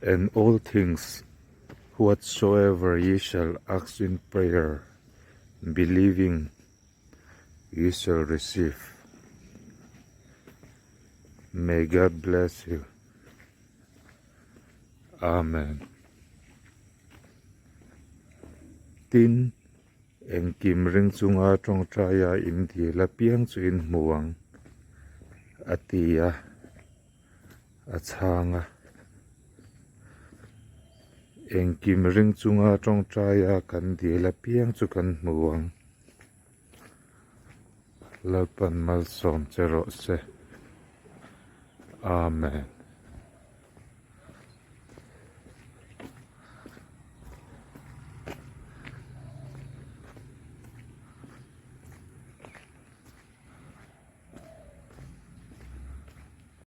And all things whatsoever ye shall ask in prayer, believing, ye shall receive. May God bless you. Amen. Tin, engkim ring chunga tawngtaia in dil apiang chu in hmu ang, a ti a, a chhang a. Engkim ring chunga tawngtaia kan dil apiang chu kan hmu ang. Lalpan malsawm che rawh se. Amen.